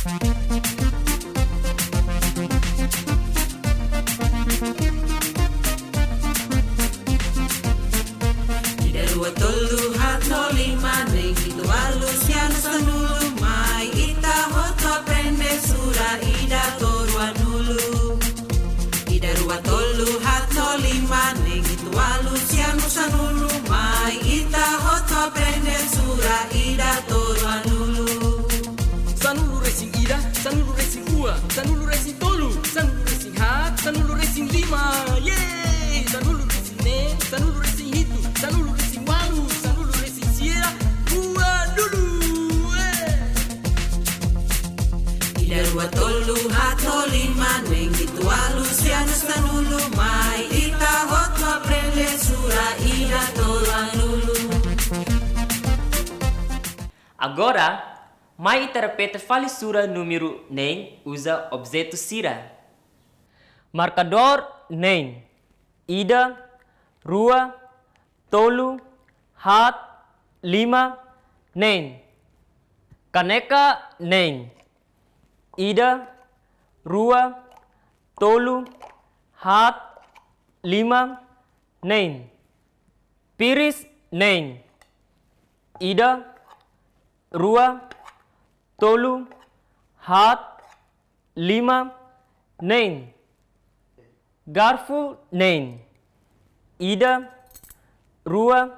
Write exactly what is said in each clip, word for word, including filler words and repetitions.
Ida, rua, tolu, haat no lima, neen, hitu, ualu, sia no sanulu, mai ita hotu aprende sura ida to'o ruanulu. Ida, rua, tolu, haat no lima, neen, hitu, ualu, sia no sanulu, mai ita hotu aprende sura ida to'o ruanulu. Sanulu-resin-ida, sanulu-resin-rua, sanulu-resin-tolu, sanulu-resin-haat, sanulu-resin-lima. Yeay! Sanulu-resin-neen, sanulu-resin-hitu, sanulu-resin-ualu, sanulu-resin-sia, ruanulu. Eh! Ida, rua, tolu, haat no lima, neen, hitu, ualu, sia no sanulu, mai ita hotu aprende sura ida to'o ruanulu. Agora, mai ita repete fali sura númeru neen uza objetu sira. Markadór neen. Ida, rua, tolu, haat, lima, neen. Kaneka neen. Ida, rua, tolu, haat, lima, neen. Piris neen. Ida, rua, tolu, haat, lima, neen. Garfu neen. Ida, rua,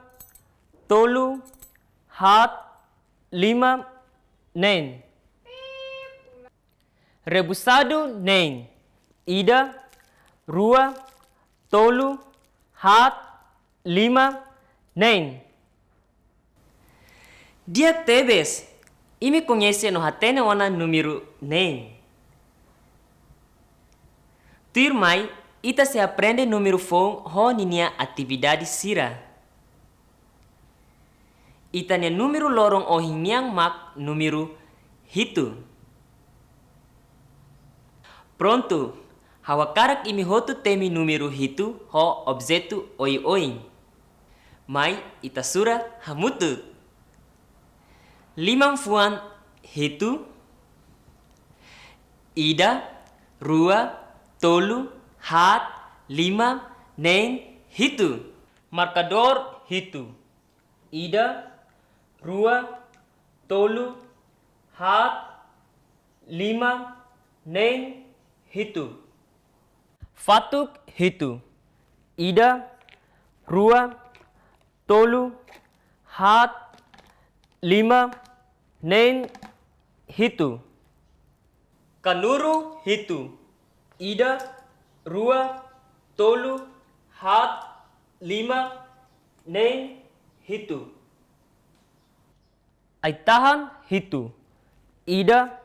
tolu, haat, lima, neen. Rebusadu neen. Ida, rua, tolu, haat, lima, neen. Di'ak tebes, imi koñese no hatene ona númeru neen. Tuirmai, ita sei aprende númeru foun ho ninia atividade sira. Ita-nia númeru loron ohin nian mak númeru hitu. Prontu, ha'u hakarak imi hotu temi númeru hitu ho objetu oioin. Mai ita sura hamutuk. Liman-fuan hitu. Ida, rua, tolu, haat, lima, neen, hitu. Markadór hitu. Ida, rua, tolu, haat, lima, neen, hitu. Fatuk hitu. Ida, rua, tolu, haat, lima, neen, hitu. Kanuru hitu. Ida, rua, tolu, haat, lima, neen, hitu. Ai-tahan hitu. Ida,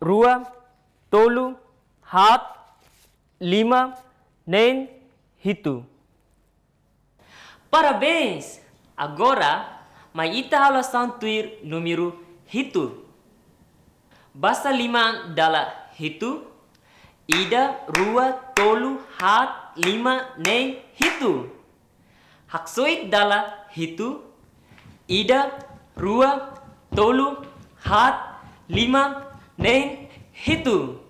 rua, tolu, haat, lima, neen, hitu. Parabéns! Agora, mai ita halo lisaun tuir númeru hitu. Basa liman dala hitu. Ida, rua, tolu, haat, lima, neen, hitu. Haksoit dala hitu. Ida, rua, tolu, haat, lima, neen, hitu.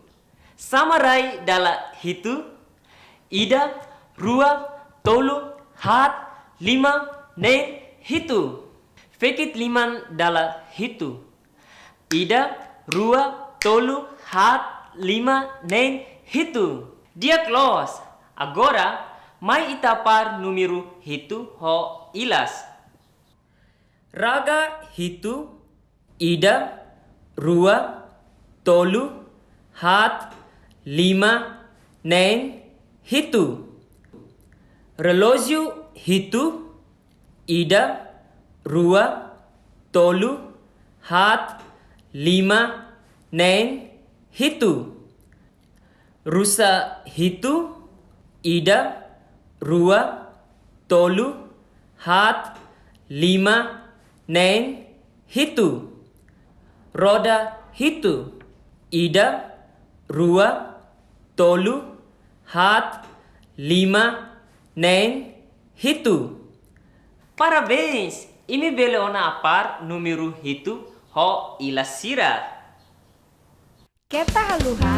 Sama rai dala hitu. Ida, rua, tolu, haat, lima, neen, hitu. Fekit liman dala hitu. Ida, rua, tolu, haat, lima, neen, hitu. Di'ak loos. Agora, mai ita apár númeru hitu ho ilas. Raga hitu. Ida, rua, tolu, haat, lima, neen, hitu. Relójiu hitu. Ida, rua, tolu, haat, lima, neen, hitu. Rusa hitu. Ida, rua, tolu, haat, lima, neen, hitu. Roda hitu. Ida, rua, tolu, haat, lima, neen, hitu. Parabéns! Imi bele ona apár númeru hitu ho ilas sira. Keta haluha,